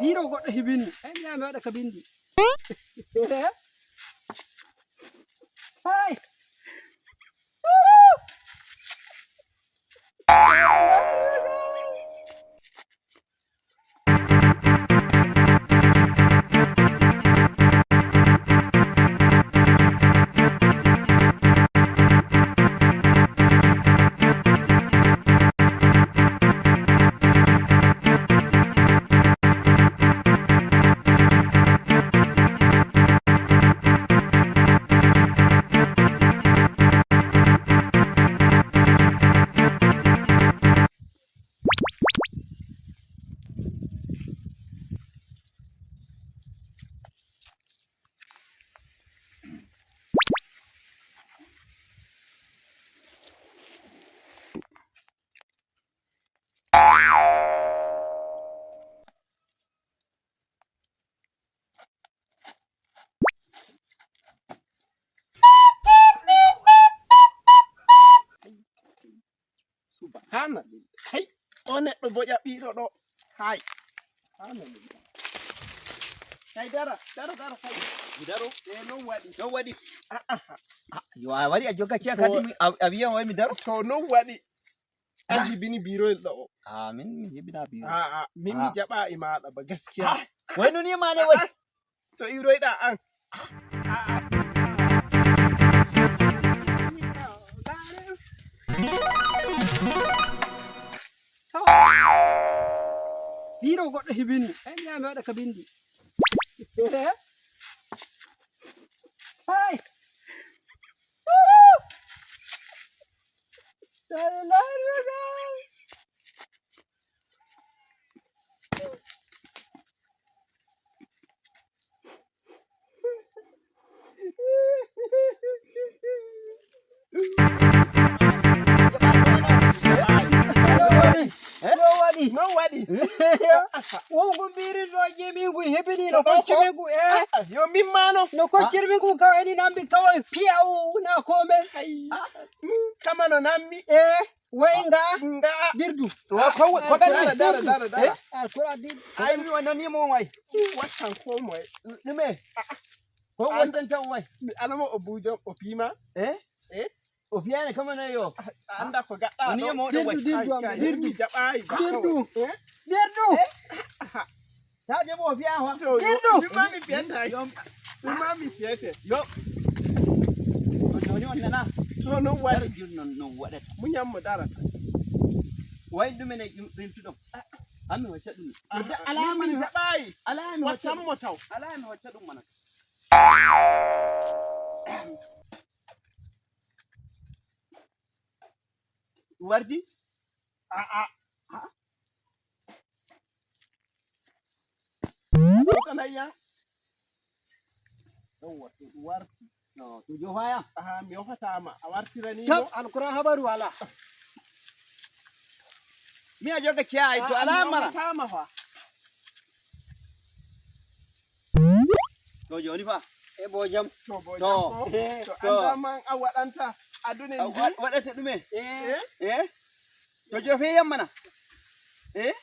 Biro goɗɗo hibini ay mi yaha mi waɗa ka bindi. Hay. Subhanallah. Kai, o neɗɗo bo ƴaɓɓiɗo ɗo. Kai. Subhanallah. Kai dara, dara, dara, kai. Mi daro. E non waɗi. Non waɗi. A'a, Yo a wari a jogga kiya kadi a wiyan wai mi daro. To non waɗi. An jibini biroyel ɗo o. A min mi jibina biro. A'a, min mi Ah. jaɓa e maɗa ba gaskiya. Wai no ni ma ne wai. To iroyɗa an. A'a. Biro goɗɗo hibini ay mi yaha mi waɗa ka bindi. Hay. No waɗi. Non waɗi. Wongo biri ɗo jimi ngu hebini no koccirmi ngu e Yo min mano. no koccirmi ngu kawai ni nambi kawai piyaw na kome. Kai. Kama no nammi. E way nga Nga. dirdu. Ko ko Dara, dara, dara, dara. Alkura dirdu. Ai mi wannan ni mo wai. Wattan ko moye. Ɗume. Ko wannan tan wai. Mi alama o bujo o pima. Eh? Eh? O fiyani kama na yo. A anda ko gaɗɗa Ni ɗo. mo ɗo wai. Dirdu dirdu am Kai, dirdu. mi jaɓayi ba Dirdu. kawai. Eh? Dirdu. Ta je mo fiya wa. To, yo- Dirdu. min ma mi fiyata. Yo Min ma mi fiyete. yo. To joni on nana. To non Waɗi waɗi. non non waɗata. Munyan mo darata. Wai ɗume ne rimtuɗon. Ami hocca ɗum. Alama mi jaɓayi. Ala mi hocca Wattan ɗum. mo taw. Ala mi hocca ɗum mana. Warti? A'a. Sanayya. Yawwa, to ɗum warti. No, to jofaya. Aha, mi yofatama. A wartirani Tab mo. alkura habaru wala. Mi a joga kiya ai to ala Mi mana. yofatama fa. To joni fa. E bojam. To bo To. jam ko. Eh, To to. anda man a waɗanta adune ndi. Waɗata ɗume. Eh. Eh? Eh? To jofe yam mana. Eh?